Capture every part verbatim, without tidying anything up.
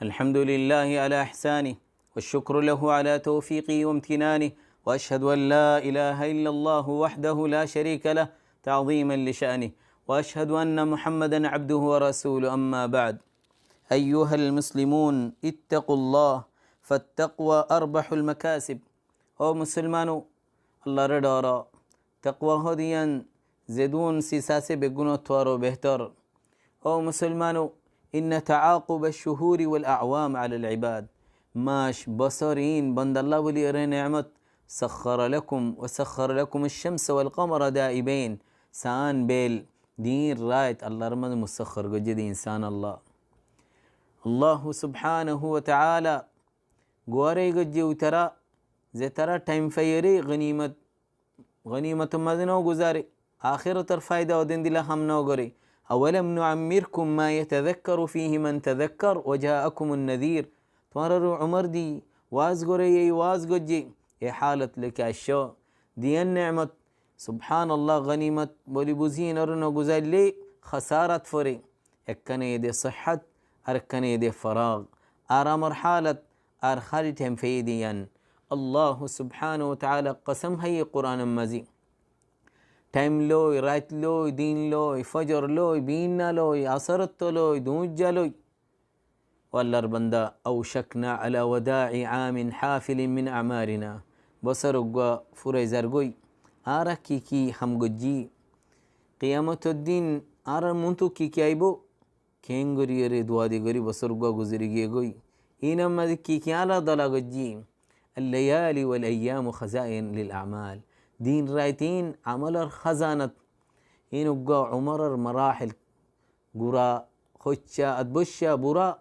الحمد لله على إحسانه، والشكر له على توفيقه وامتنانه، وأشهد أن لا إله إلا الله وحده لا شريك له تعظيما لشأنه، وأشهد أن محمدا عبده ورسوله، أما بعد. أيها المسلمون، اتقوا الله، فالتقوى أربح المكاسب. Ó musolmano, Allaré dóro. Takwa hóde yián zedún sis asé beggúnottú aró behtor. Ó musolmano, إن تعاقب الشهور والأعوام على العباد. Mac, bosór iín bandalla bóli eré neemot. سخر لكم وسخر لكم الشمس والقمر دائبين. San, bel, din, rait Allar maze musakhar goijjé de insán Allah. Allahu subhanahu wa ta'ala guárai goijjé uitará, zetará thaim faiyóre gonimot, gonimotor maze no guzare, akérotor faida odin dila ham no gore. أولم نعمركم ما يتذكر فيه من تذكر وجاءكم النذير. Tuáñrare umor di, waz gore, ei waz goijjé, e halot loi ki aiccó. Diyan neemot, subhanallah, gonimot bóli buzi inoré no guzaille khasarat fore. Ekkán ede sihhat, ar ekkán ede farag, aramor halot, ar háli thaim faiyé de yián. Allahu subhanahu wa ta'ala kosóm háiye Quranor maze. Thaim loi, rait loi, din loi, fojor loi, binna loi, asarotto loi, duñijja loi. Ó Allar banda, أوشكنا على وداع عام حافل من أعمارنا. Bosór uggúa furai zargói, añára ki ki ham goijjí? Kiyamotor din añárar muntu ki ki aibó? Keéngorí eré duwa di gorí bosór uggúa guzori giyé goi. Inor maze ki ki añára dola goijjí? الليالي والأيام خزائن للأعمال. Din rait iín amolor khazanat. Iín uggúa umoror marahil. Gura, hoicca, adboicca, bura.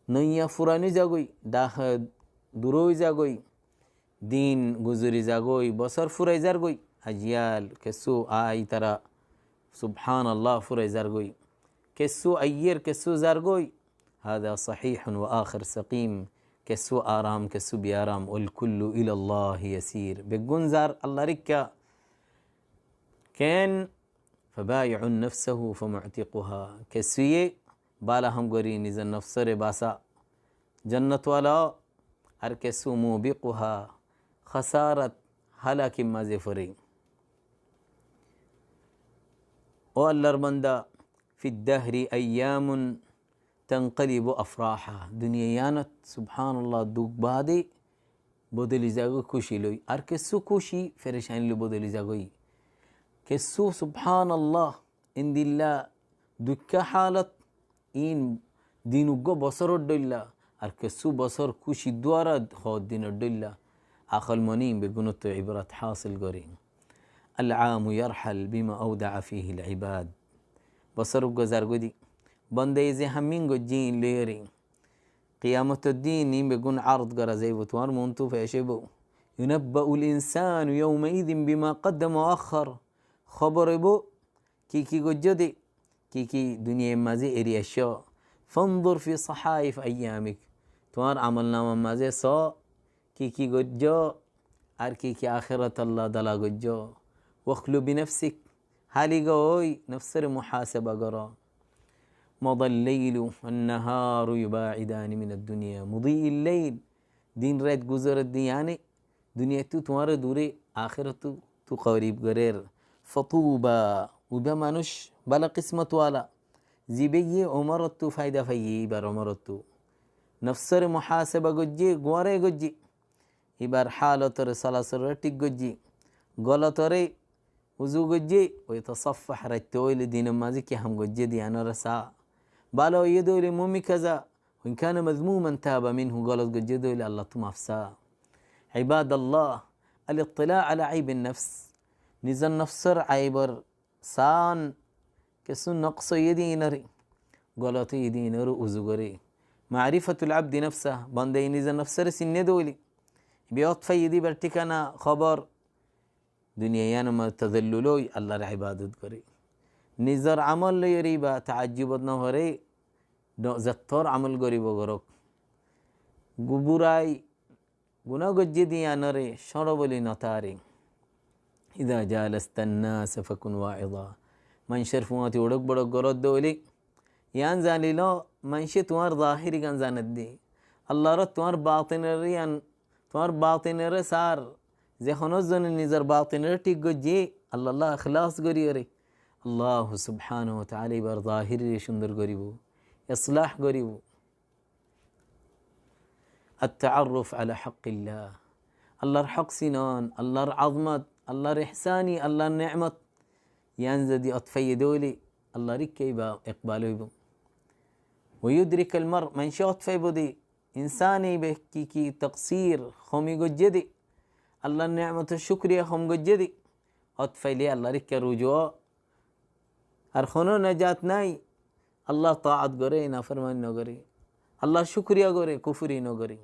Noiya furan ói zagói, dahá dura ói zagói, din guzori zagói, bosór furai zargói. Ajiyal kessú aitara, subhanallah, furai zargói. Kessú aiyér, kessú zargói. هذا صحيح وآخر سقيم. Kessú aram, kessú biaram. والكل إلى الله يسير. Beggún zar Allar ikká. Keén? فبائع نفسه فمعتقها. Kessúye bála ham gorí nizor nofsóre basa, jonnot wala ó, ar kessú موبقها, khasarat, halakir maze fore. Ó Allar banda, في الدهر أيام تنقلب أفراحا. Duniya yiánot, subhanallah, duk baade bodoli zagói kúci loi. Ar kessú kúci ferecani loi bodoli zagói. Kessú, subhanallah, endilla dukkár halot, iín din uggúa bosóror dhoilla. Ar kessú bosór kúci duara hoddinor dhoilla. Akolmone iín beggúnottú ibrat hásil goré. العام يرحل بما أودع فيه العباد. Bosór uggúa zargói de, bandaye ze ham iín goijjé iín loiyóre. Kiyamotor din iín beggún ard gora zaibo, tuáñr muntu fec óibo. ينبأ الإنسان يومئذ بما قدم وأخر. Hóbor óibo, ki ki goijjó de, ki ki duniyair maze eri aiccó. فانظر في صحائف أيامك. Tuáñr amolnamar maze só, ki ki goijjó, ar ki ki akérotolla dola goijjó. واخل بنفسك. Háliga ói nofsóre muhaseba goró. مضى الليل والنهار يباعدان من الدنيا مضي الليل. Din rait guzoré de yiáne duniyattú tuáñre dure, akérottú tu korib gorér. فطوبى, uiba manúic bála kismot wala, zibáye umorottú faida faiyé, ibar umorottú. Nofsóre muhaseba goijjé, guárai goijjé. Ibar halotoré, solasoloré thík goijjé. Golotoré uzu goijjé, ويتصفح, raitta óile dinor maze ki ham goijjé de yiánoré sa. Bála óiye de óile mumi kaza, وإن كان مذموما تاب منه, golot goijjé de óile Allattú maf sa. عباد الله، الاطلاع على عيب النفس. Nizor nofsór aibor san, kessú noks óiye de iínoré, golot óiye de iínoré uzu goré. معرفة العبد نفسه, bandaye nizor nofsóre sinné de óile, biot faiyé de ibar thikana, hóbor, duniya yiánor maze tazallul ói Allar ibadot goré. Nizor amol loiyóre iba taajjubot no foré, no, zettór amol goríbo gorók. Gu-, burai, guná goijjé de yiánoré cóñço bóli no taré. إذا جالست الناس فكن واعظا. Maincór fuáñti uçók boçók gorós de óile, Yián zaniló maincé tuáñr zahírigan zanedde. Allahr tuáñr batinor yián, tuáñr batinore sár. Ze honó zone nizor batinore thík goijjé, Allahlla ikhlas goríyore, Allah subhanahu wa taala íbar zahírire cúndor goríbou, islah goríbou. التعرف على حق الله. Allahr hók sinon, Allahr azmot, Allahr ihsáni, Allahr neemot. Yián zodi ót faiyé dé óile, Allahr ikká íba ekbal óibou. ويدرك المرء, maincé ót faibou dé, insáne íba ki ki taksir, homi goijjé dé, Allahr neemotor cúkuriya hom goijjé dé, ót failé Allahr ikká ruju. Ar honó najat nái, Allahr taat goré, naformani nogoré, Allahr cúkuriya goré, kufuri nogoré.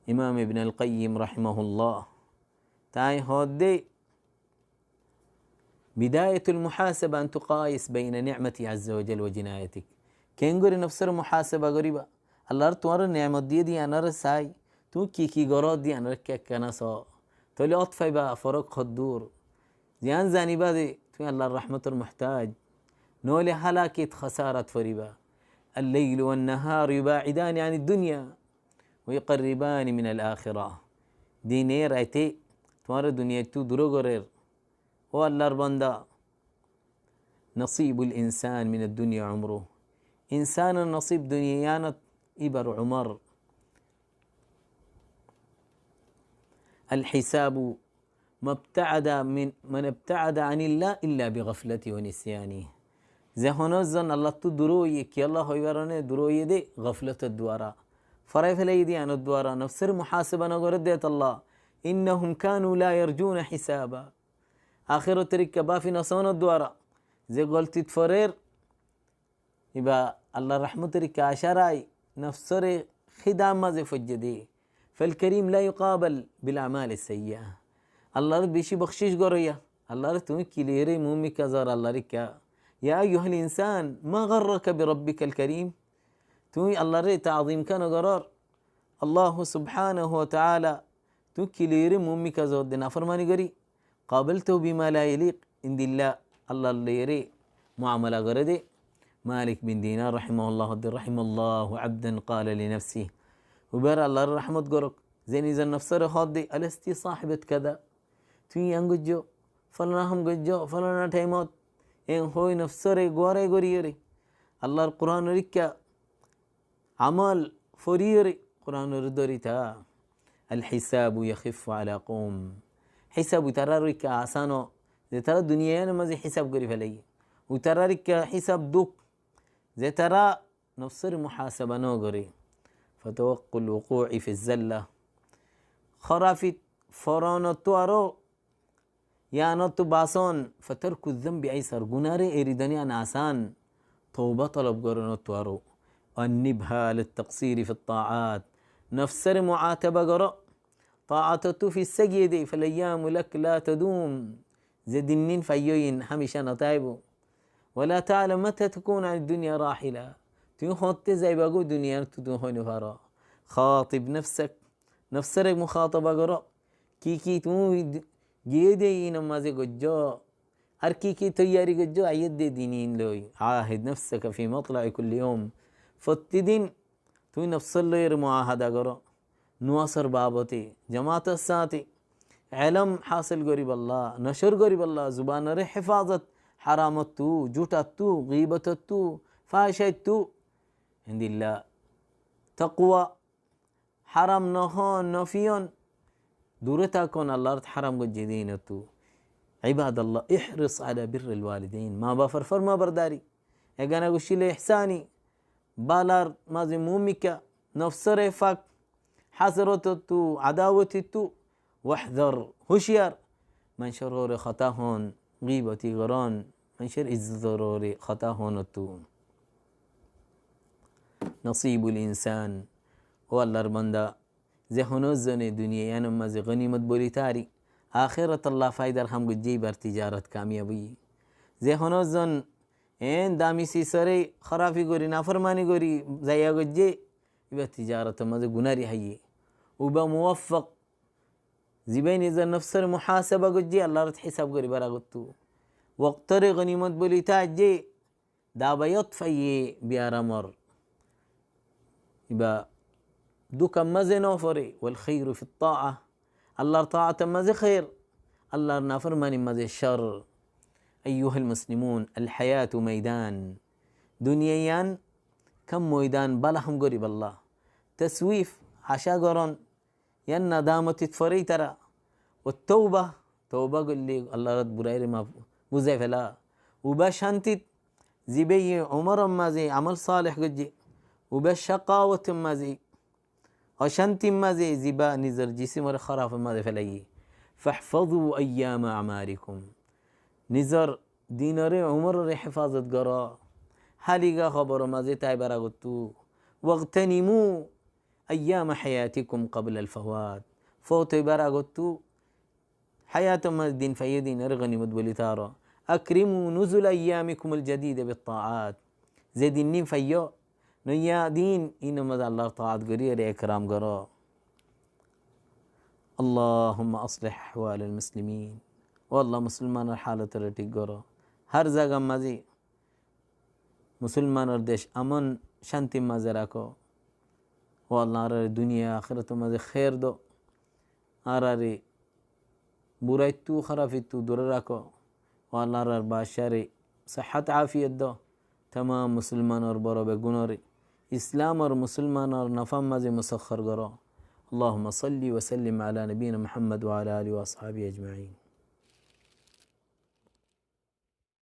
Imam Ibn al-Qayyim rahimahullah, tañí hoódde, بداية المحاسبة أن تقايس بين نعمته عز وجل وجنايتك. Keéngorí nofsóre muhasaba goríba? Allahr tuáñre neemot diyé dé yiánoré sai, tuñí ki ki goró dé yiánoré ekká ekká ná soó. Tóile ót faiba forók hoddúr. Yián zaniba dé tuñí Allahr rahmotor muhtaj, nóile hálakit, hosárat foribá. الليل والنهار يباعدان عن الدنيا ويقربان من الآخرة. Dine raite tuáñre duniyaittú duró gorér. Ó Allahr banda, نصيب الإنسان من الدنيا عمره. Insánor nosib duniyaiyanot íbar umor. الحساب ما ابتعد من، من ابتعد عن الله إلا بغفلته ونسيانه. Ze honó zon Allahttu duró óiye, kiyólla hoibar one duró óiye dé goflotor duara. Forai felaiyé dé yiánor duara, nofsóre muhasaba nogoré dé tolla. إنهم كانوا لا يرجون حسابا. Akérotor ikká báfi nosónor duara. Ze goltit forer, íba Allahr rahmotor ikká acá rai, nofsóre kídar mazé foijjé dé. فالكريم لا يقابل بالأعمال السيئة. Allahr beci bokcic goróya. Allahr tuñí kiliyóre muúmikka zor Allahr ikká. يا أيها الإنسان ما غرك بربك الكريم. Tuñí Allahr taazim kiyá nogorór? Allah subhanahu wa taala tuñí kiliyóre muúmikka zor dé naformani gorí. قابلته بما لا يليق. Endilla Allahr loiyóre muamala goré dé. Malik bin Dinar rahimahullah hoódde, رحم الله عبدا قال لنفسه. Ubar Allahr rahmot gorók, ze nizor nofsóre hoódde, ألست صاحبة كذا؟ Tuñí yián goijjó, fálana ham goijjó, fálana thaimot, en hoi nofsóre guárai goríyore, Allahr Quranor ikká amol foriyóre Quranore dóri tá. الحساب يخف على قوم. Hísab utarar ikká asán ó, ze tará duniyai yiánor mazé hísab gorí felaiyé. Utarar ikká hísab duk, ze tará nofsóre muhasaba nogoré. فتوقي الوقوع في الزلة. Hórafi foronottu aró yiánottu basón, فترك الذنب أيسر, gunáre eri don yián asán, touba tolob gorónottu aró. أنبها للتقصير في الطاعات. Nofsóre muataba goró, taatottu fissá giyé dé, فالأيام لك لا تدوم. Ze dinnín faiyó iín hámica notáibou. ولا تعلم متى تكون عن الدنيا راحلا. Tuñí hoñtté zaiba goi duniyaittú tuñí hoi nofaró. خاطب نفسك. Nofsóre muhataba goró. Ki ki tuñí giyé dé iínor mazé goijjó, ar ki ki toiyari goijjó aiyér dé din iín loi. عاهد نفسك في مطلع كل يوم. Fottí din tuñí nofsór loiyóre muahada goró. Nuwasor babote, jamaator sáñte, elóm hásil goríbolla, nocór goríbolla, zubanore héfazot, háramottu, júthattu, gíbotottu, fáhicáttu. Endilla takwa, háram nohón, nofiyón, dure tákon Allahr háram goijjé dé iínottu. عباد الله، احرص على بر الوالدين. Mabafor formabordari, egana gucíle ihsáni, bálar mazé muúmikka, nofsóre fak, hásarotottu, adawotittu, واحذر, húciyar, maincór uore hotá hoón, gíboti gorón, maincór izzotor uore hotá hoónottu. نصيب الإنسان, ó Allahr banda, ze honó zone duniyai yiánor mazé gónimot boli tári, akérotolla faidar ham goijjé, íbar tijarot kamiyab óiye. Ze honó zon eén dami sisóre hórafi gorí, naformani gorí zaiya goijjé, íbar tijarotor mazé gunári háiye. Uba muwaffak, zibá nizor nofsóre muhasaba goijjé, Allahr hísab goríbar agottu. Woktóre gónimot boli táijje, dabayot faiyé biyaramor. Iba dukar mazé no foré, والخير في الطاعة. Allar taator mazé hér, Allar naformanir mazé cór. أيها المسلمون، الحياة ميدان. Duniya yián kam moidan, bála ham goríballa. Taswif, acá gorón, yián nadamatit foré ítara. والتوبة, touba goillé Allar ot buraire maf, buzái fela. Uba cántit, zibáye umoror mazé amol saleh goijjé. Uba cakawotor mazé, ocántir mazé, zibá nizor jisimoré hórafor mazé felaiyé. فاحفظوا أيام أعماركم. Nizor dinoré, umororé hefazot goró. Háliga hoboror mazé táibar agottú. واغتنموا أيام حياتكم قبل الفوات. Fout óibar agottú hayator mazé din faiyó de inoré gonimot buli táro. أكرموا نزول أيامكم الجديدة بالطاعات. Ze din din faiyó, noiya din, inor mazé Allar taat gorí ore ekram goró. اللهم أصلح أحوال المسلمين. Ó Allah, musolmanor halotoré thík goró. Hár zagar mazé musolmanor dec amon cántir mazé rakó. Ó Allah, añárare duniya akérator mazé hér do. Añárare buraittú, hórafittú dure rakó. Ó Allah, añárar bacáre sehát afiyot do. Tamam musolmanor boro beggúnoré Islam ar musolmanor nafar mazé musakhar goró. اللهم صل وسلم على نبينا محمد وعلى آله وأصحابه أجمعين.